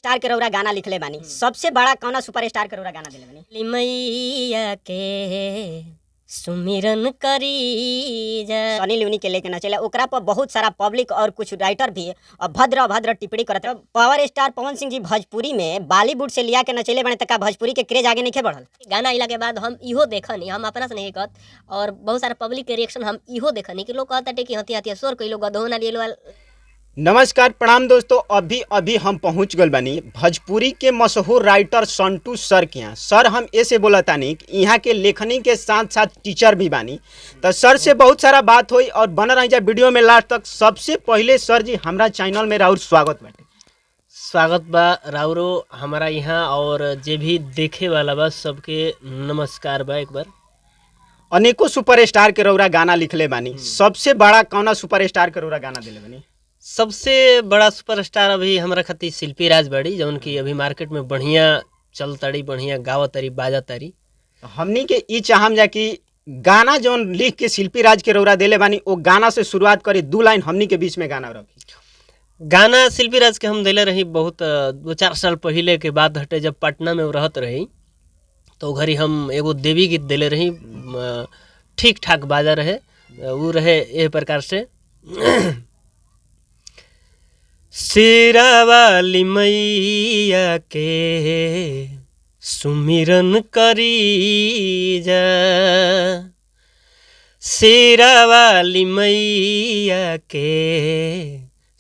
Star के रौरा गाना लिखले बानी। सबसे बड़ा कौना सुपर स्टार के रौरा गाना दिले बानी? मैया के सुमिरन करी जा। सनी लियोनी के लेके नचेला, ओकरा पर बहुत सारा पब्लिक और कुछ राइटर भी अभद्र अभद्र टिप्पणी करत। पावर स्टार पवन सिंह जी भोजपुरी में बॉलीवुड से लिया के नचेले बने, त का भोजपुरी के क्रेज आगे नहीं बढ़ल? गाना अइला के बाद हम इहो देखनी, हम अपना से नहीं कहत और बहुत सारा पब्लिक के रिएक्शन हम इहो देखनी कि लोग कहता कि हती हती शोर कइलो गदहो ना लियलो। नमस्कार प्रणाम दोस्तों, अभी अभी हम पहुंच गए बानी भोजपुरी के मशहूर राइटर संटू सर के यहाँ। सर हम ऐसे बोलतानी कि यहाँ के लेखनी के साथ साथ टीचर भी बानी, तो सर से बहुत सारा बात हुई और बनल रही जा वीडियो में लास्ट तक। सबसे पहले सर जी हमारा चैनल में राउर स्वागत बाटे। स्वागत बा राउरो हमारा यहाँ और जे भी देखे वाला बा सबके नमस्कार बा। एक बार अनेकों सुपरस्टार के रौरा गाना लिखले बानी, सबसे बड़ा कौना सुपरस्टार के रौरा गाना दिले बानी? सबसे बड़ा सुपरस्टार अभी हमारा खातिर शिल्पी राज बाड़ी, जौन की अभी मार्केट में बढ़िया चलताड़ी, बढ़िया गावतारी बाजातारी। हमनी के ई चाहम जा कि गाना जौन लिख के शिल्पी राज के रौरा देले बानी वो गाना से शुरुआत करी, दू लाइन हमनी के बीच में गाना रखी। गाना शिल्पी राज के हम देले रही बहुत 2-4 साल पहले के बात हटे, जब पटना में रहत रही तो घड़ी हम एगो देवी गीत देले रही, ठीक ठाक बाजा रहे, वो रहे एह प्रकार से। शेरा वाली मैया के सुमिरन करी जा, शेरा वाली मैया के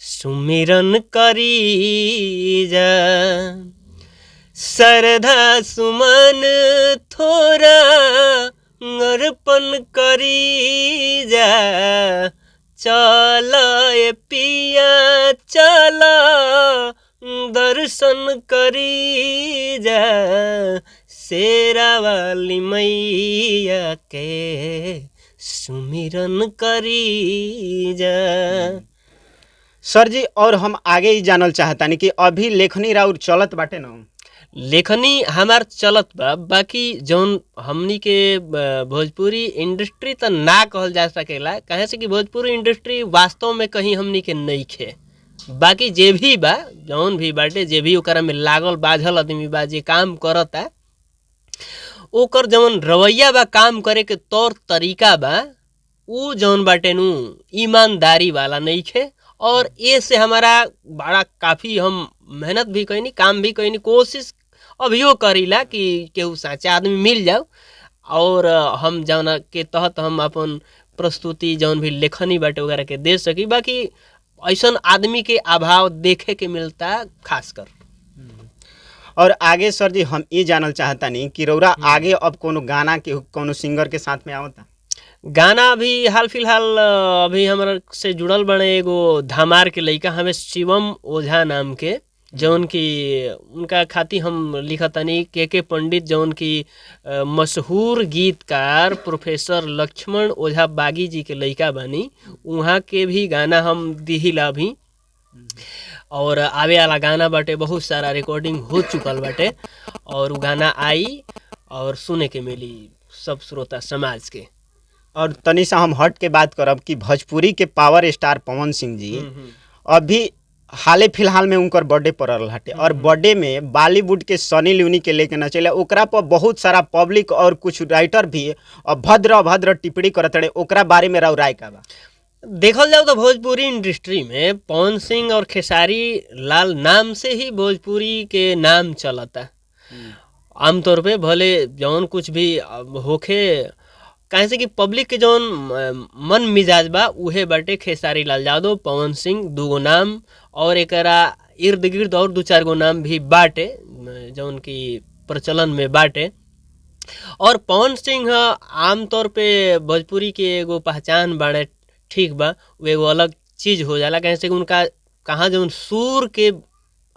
सुमिरन करी जा, श्रद्धा सुमन थोड़ा अर्पण करी जा, चल ए पिया चल दर्शन करी जा, शेरा वाली मैया के सुमिरन करी जा। सर जी और हम आगे ही जानल चाहतानी कि अभी लेखनी राउर चलत बाटे न? लेखनी हमार चलत बा, बाकी जौन हमनी के भोजपुरी इंडस्ट्री त ना कहल जा सकेला, काहे से कि भोजपुरी इंडस्ट्री वास्तव में कहीं हमनी के नइखे। बाकी जे भी बा, जौन भी बाटे, जे भी ओकरा में लागल बाझल आदमी बा, जे काम करता, ओकर जौन रवैया बा, काम करे के तौर तरीका बा, उ जौन बाटे नु ईमानदारी वाला नइखे। और ये से हमारा बड़ा काफ़ी हम मेहनत भी कैनी, काम भी कैनी, कोशिश अभियो करीला कि केहू साचा आदमी मिल जाओ और हम जौन के तहत हम अपन प्रस्तुति जौन भी लेखनी बाटे वगैरह के दे सकी। बाकी ऐसन आदमी के अभाव देखे के मिलता खासकर। और आगे सर जी हम ये जानल चाहतानी कि रौरा आगे अब कोनो गाना के कोनो सिंगर के साथ में आवता? गाना अभी हाल फिलहाल अभी हमारा से जुड़ल बने एगो धमार के लइका हमें शिवम ओझा नाम के, जौन की उनका खातिर हम लिखतानी। के पंडित जौन की मशहूर गीतकार प्रोफेसर लक्ष्मण ओझा बागी जी के लइका बानी, उहाँ के भी गाना हम दिहिला अभी। और आवे वाला गाना बाटे, बहुत सारा रिकॉर्डिंग हो चुकल बाटे और उ गाना आई और सुने के मिली सब श्रोता समाज के। और तनी सा हम हट के बात करब कि भोजपुरी के पावर स्टार पवन सिंह जी अभी हाले फिलहाल में उनकर बर्थडे पड़ल हटे और बर्थडे में बॉलीवुड के सनी लियोनी के लेके नचेला, ओकरा पर बहुत सारा पब्लिक और कुछ राइटर भी अभद्र अभद्र टिप्पणी करत रहे, ओकरा बारे में राउ राय का बा? देखल जाओ तो भोजपुरी इंडस्ट्री में पवन सिंह और खेसारी लाल नाम से ही भोजपुरी के नाम चलता आमतौर पे, भले जौन कुछ भी होखे, काहे से कि पब्लिक के जौन मन मिजाज बा उहे बाटे खेसारी लाल यादव पवन सिंह दूगो नाम और एकरा इर्द गिर्द और 2-4 गो नाम भी बाटे जौन की प्रचलन में बाटे। और पवन सिंह आमतौर पे भोजपुरी के एगो पहचान बाड़े, ठीक बा, वो एगो अलग चीज़ हो जाला, काहे से कि उनका कहाँ जौन सुर के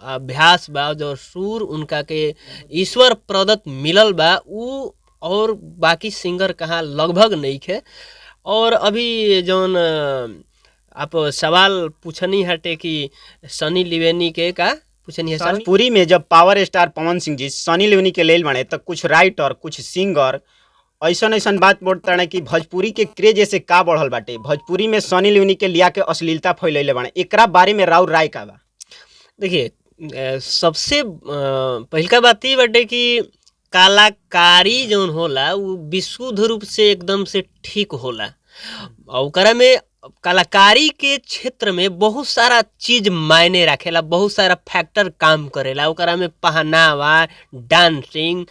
अभ्यास बा, जो सुर उनका के ईश्वर प्रदत्त मिलल बा, उ और बाकी सिंगर कहाँ लगभग नहीं खे। और अभी जौन आप सवाल पूछनी हटे कि सनी लियोनी के का पूछनी है सर? भोजपुरी में जब पावर स्टार पवन सिंह जी सनी लियोनी के लेल बने तो कुछ राइटर कुछ सिंगर ऐसन ऐसन बात बोलता है कि भोजपुरी के क्रेज ऐसे का बढ़ल बाटे, भोजपुरी में सनी लियोनी के लिया के अश्लीलता फैलैले बाने, एकरा बारे में राउर राय का बा? देखिए सबसे पहिलका बात ई बाटे कि कलाकारी जौन होला उ विशुद्ध रूप से एकदम से ठीक होला। और ओकरा में कलाकारी के क्षेत्र में बहुत सारा चीज मायने राखेला, बहुत सारा फैक्टर काम करेला। ओकरा में पहनावा, डांसिंग,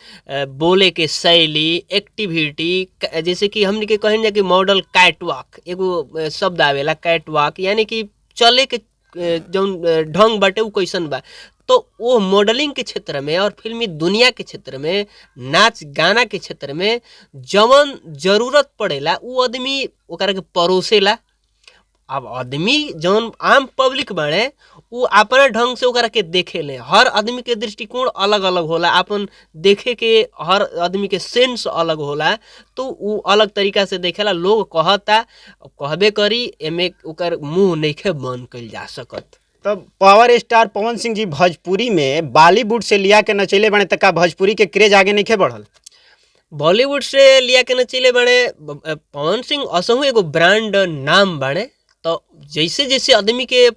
बोले के शैली, एक्टिविटी, जैसे कि हमनी के कहल जाए कि मॉडल कैटवॉक एगो शब्द आवेला कैटवॉक, यानी कि चले के जौन ढंग बाटे उ कैसन बा। तो वो मॉडलिंग के क्षेत्र में और फिल्मी दुनिया के क्षेत्र में, नाच गाना के क्षेत्र में जवन जरूरत पड़ेला उ आदमी ओकरा के परोसेला। अब आदमी जौन आम पब्लिक बाड़े उ अपना ढंग से ओकरा के देखेले। हर आदमी के दृष्टिकोण अलग अलग होला, अपन देखे के हर आदमी के सेंस अलग होला, तो उ अलग तरीका से देखेला। लोग कहता कहबे करी, एमे ओकर मुंह नइखे बंद कइल जा सकत। तब पावर स्टार पवन सिंह जी भोजपुरी में बॉलीवुड से लिया के नचैले बने, त का भोजपुरी के क्रेज आगे नइखे बढ़ल? बॉलीवुड से लिया के नचैले बने पवन सिंह असहु एगो ब्रांड नाम बाड़े। तो जैसे जैसे आदमी के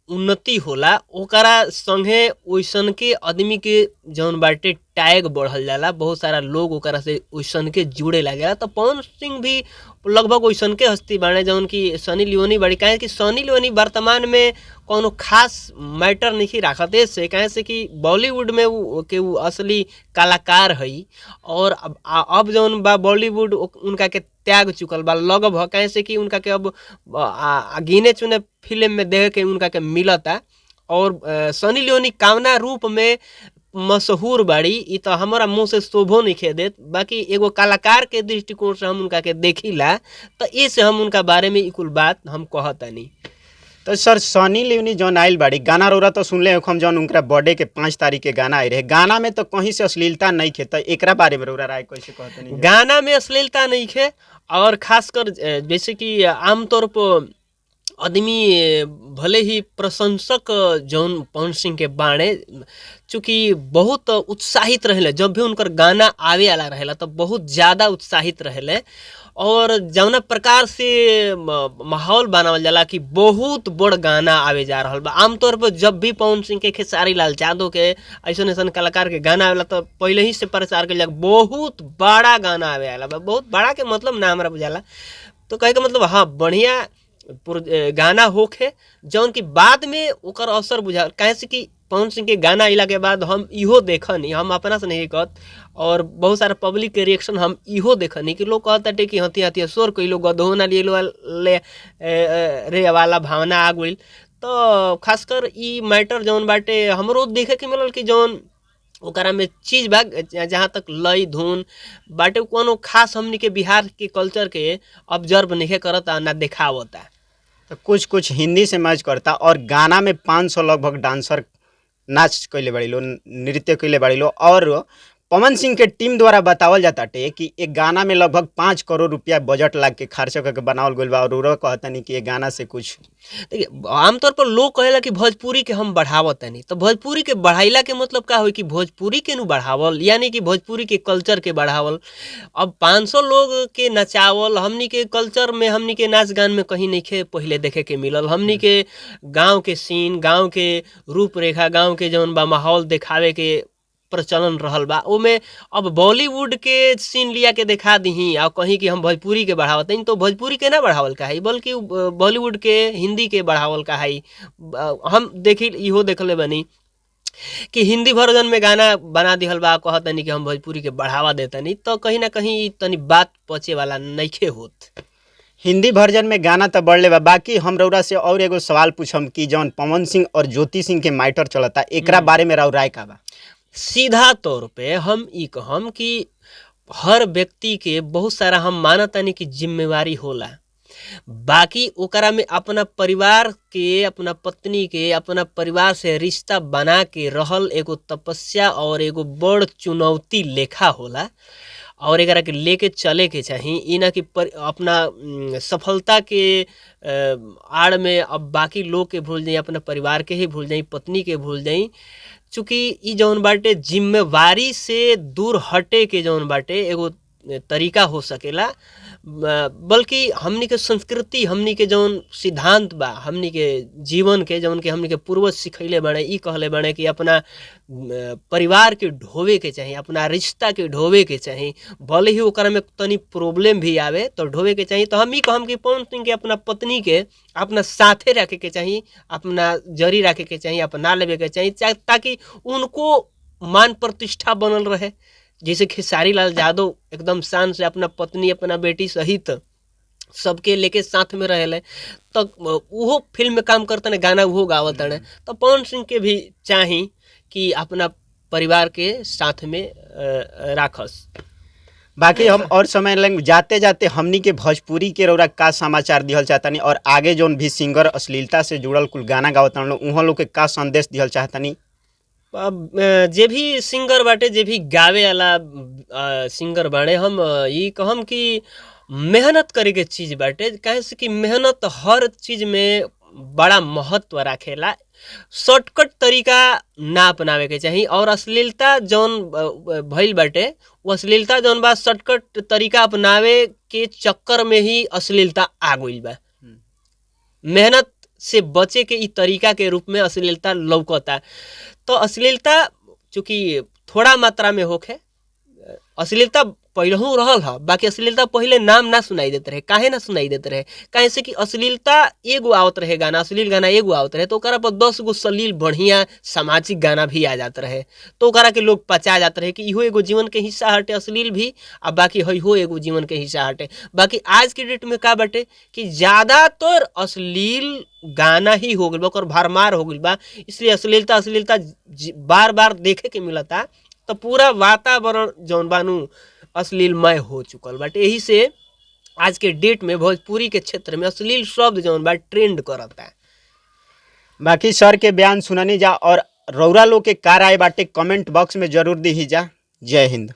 उन्नति होला ओकरा संगे ओइसन के आदमी के जौन बाटे टैग बढ़ल जाला, बहुत सारा लोग ओकरा से ओइसन के जुड़े लागेला। तो पवन सिंह भी लगभग ओइसन के हस्ती बाड़े जौन की सनी लियोनी बाड़ी। काहे कि सनी लियोनी वर्तमान में कोनो खास मैटर नहीं राखत से, काहे से कि बॉलीवुड में उ के उ असली कलाकार हई और अब जौन बा बॉलीवुड उनका के त्याग चुकल बा लगभग। काहे से कि उनका के अब गिने चुने फिल्म में देखे के उनका के मिलता। और सनी लियोनी कावना रूप में मशहूर बाड़ी इ तो हमारा मुँह से शोभो नहीं देत, बाकी एगो कलाकार के दृष्टिकोण से हम उनका के देखिला तो ये से हम उनका बारे में कुल बात हम कहतनी। तो सर सनी लियोनी जौन आयल बाड़ी गाना रोरा तो सुनले हो हम, जौन उनका बर्थडे के 5 तारीख के गाना आए रहे, गाना में तो कहीं से अश्लीलता नहीं खे, तो एकरा बारे में रोरा राय कैसे कहतनी? गाना में अश्लीलता नहीं खे और खासकर जैसे कि आमतौर पर आदमी भले ही प्रशंसक जौन पवन सिंह के बाणे चूँकि बहुत उत्साहित रहेले, जब भी उनकर गाना आवे वाला रहेला तो बहुत ज़्यादा उत्साहित रहेले और जौना प्रकार से माहौल बनावल जाला कि बहुत बड़ गाना आवे जा रहल बा। आमतौर पर जब भी पवन सिंह के, खेसारी लाल यादव के ऐसन ऐसन कलाकार के गाना आवेला तो पहले ही से प्रचार कइल जाला बहुत बड़ा गाना आवे वाला बा। बहुत बड़ा के मतलब ना हमरा बुझाला, तो कहे के मतलब हाँ बढ़िया गाना होखे जौन कि बाद में ओकर असर बुझा। काहे से कि पवन सिंह के गाना अइला के बाद हम इहो देखनी, हम अपना से नहीं कहत और बहुत सारा पब्लिक के रिएक्शन हम इहो देखनी कि लोग कहताटे कि हती हती शोर कइलो गधो ना लिए ले रे वाला भावना आ गइल। तो खासकर ई मैटर जौन बाटे हमरो देखे के मिलल कि जौन ओकरा में चीज बा जहाँ तक लय धुन बाटे कोनो खास हमनी के बिहार के कल्चर के ऑब्जर्व नहीं करता ना देखावता। तो कुछ कुछ हिंदी से मैच करता और गाना में 500 लगभग डांसर नाच कैले बाड़ी लो, नृत्य कैले बाड़ी लो। और पवन सिंह के टीम द्वारा बतावल जाता टे कि एक गाना में लगभग 5 करोड़ रुपया बजट लाग के खर्चा करके बनावल गइल बा। और उरो कहतनी कि ये गाना से कुछ देखिए आमतौर पर लोग कहेला कि भोजपुरी के हम बढ़ावतनी, तो भोजपुरी के बढ़ाइला के मतलब का होई कि भोजपुरी के नु बढ़ावल, यानी कि भोजपुरी के कल्चर के बढ़ावल। अब 500 लोग के नचावल हमनी के कल्चर में, हमनी के नाच गान में कहीं नहीं खे पहले देखे के मिलल। हमनी के गाँव के सीन, गाँव के रूपरेखा, गाँव के जौन बा माहौल देखावे के प्रचलन रहल बा, ओमे अब बॉलीवुड के सीन लिया के देखा दही आ कहीं कि हम भोजपुरी के बढ़ावत, तो भोजपुरी के ना बढ़ावल का है बल्कि बॉलीवुड के हिंदी के बढ़ावल का है। हम देखी इहो देखले बनी कि हिंदी वर्जन में गाना बना दिहल बा, कहतनी कि हम भोजपुरी के बढ़ावा देतनी, तो कहीं ना कहीं तनी बात पचे वाला नइखे होत। हिंदी वर्जन में गाना तो बढ़ले बा। बाकी हम रउरा से और एगो सवाल पूछम कि जौन पवन सिंह और ज्योति सिंह के मैटर चलता एकरा बारे में राउर राय का बा? सीधा तौर पे हम ई कहम कि हर व्यक्ति के बहुत सारा हम मानतानी कि जिम्मेवारी होला, बाकी ओकरा में अपना परिवार के, अपना पत्नी के, अपना परिवार से रिश्ता बना के रहल एगो तपस्या और एगो बड़ चुनौती लेखा होला और एकरा के लेके चले के चाही। ई ना कि अपना सफलता के आड़ में अब बाकी लोग के भूल जाई, अपना परिवार के ही भूल जाई, पत्नी के भूल जाई। चूँकि ई जौन बाटे जिम्मेवारी से दूर हटे के जौन बाटे एगो तरीका हो सकेला। बल्कि हमनी के संस्कृति, हमनी के जौन सिद्धांत बा, हमनी के जीवन के जौन के हमनी के पूर्वज सिखैले बाड़े, ई कहले बाड़े कि अपना परिवार के ढोवे के चाही, अपना रिश्ता के ढोवे के चाही, भले ही ओकरा में तनी प्रॉब्लम भी आवे तो ढोवे के चाही। तो हम ई कहम कि पवन सिंह के अपना पत्नी के अपना साथे रखे के चाही, अपना जरी रखे के चाही, अपना लेवे के चाही, ताकि उनको मान प्रतिष्ठा बनल रहे। जैसे खेसारी लाल यादव एकदम शान से अपना पत्नी अपना बेटी सहित सबके लेके साथ में रहेले, तो उहो फिल्म में काम करतने, गाना उहो गावतने। तो पवन सिंह के भी चाही कि अपना परिवार के साथ में राखस। बाकी हम और समय लग जाते जाते हमनी के भोजपुरी के रौरा का समाचार दिहल चाहतनी और आगे जोन भी सिंगर अश्लीलता से जुड़ल कुल गाना गावतन लोग, उहाँ लोग के का संदेश दिहल चाहतनी? अब जे भी सिंगर बाटे, जे भी गावे वाला सिंगर बाड़े, हम ई कहम कि मेहनत करे के चीज़ बाटे, काहे से कि मेहनत हर चीज़ में बड़ा महत्व राखेला। शॉर्टकट तरीका ना अपनावे के चाही और अश्लीलता जौन भइल बाटे वो अश्लीलता जौन बा शॉर्टकट तरीका अपनावे के चक्कर में ही अश्लीलता आ गइल बा। मेहनत से बचे के ई तरीका के रूप में अश्लीलता लौकता। तो अश्लीलता चूँकि थोड़ा मात्रा में होखे, अश्लीलता पहिलहू रहल ह, बाकी अश्लीलता पहिले नाम ना सुनाई देत रहे। काहे ना सुनाई देत रहे? काहे से कि अश्लीलता एगो आवत रहे गाना, अश्लील गाना एगो आवत रहे तो ओकरा पर 10 गो सलील बढ़िया सामाजिक गाना भी आ जात रहे, तो ओकरा के लोग पचा जात रहे कि इहो एगो जीवन के हिस्सा हटे अश्लील भी, आ बाकी हइहो एगो जीवन के हिस्सा हटे। बाकी आज के डेट में का बाटे कि ज़्यादातर अश्लील गाना ही हो गइल बा, ओकर भरमार हो गइल बा, इसलिए अश्लीलता अश्लीलता बार बार देखे के मिलता, तो पूरा वातावरण जौन बानू अश्लीलमय हो चुकल बाटे। एही से आज के डेट में भोजपुरी के क्षेत्र में अश्लील शब्द जौन बा ट्रेंड करता। बाकी सर के बयान सुननी जा और रौरा लोग के का राय बाटे कमेंट बॉक्स में जरूर दी जा। जय हिंद।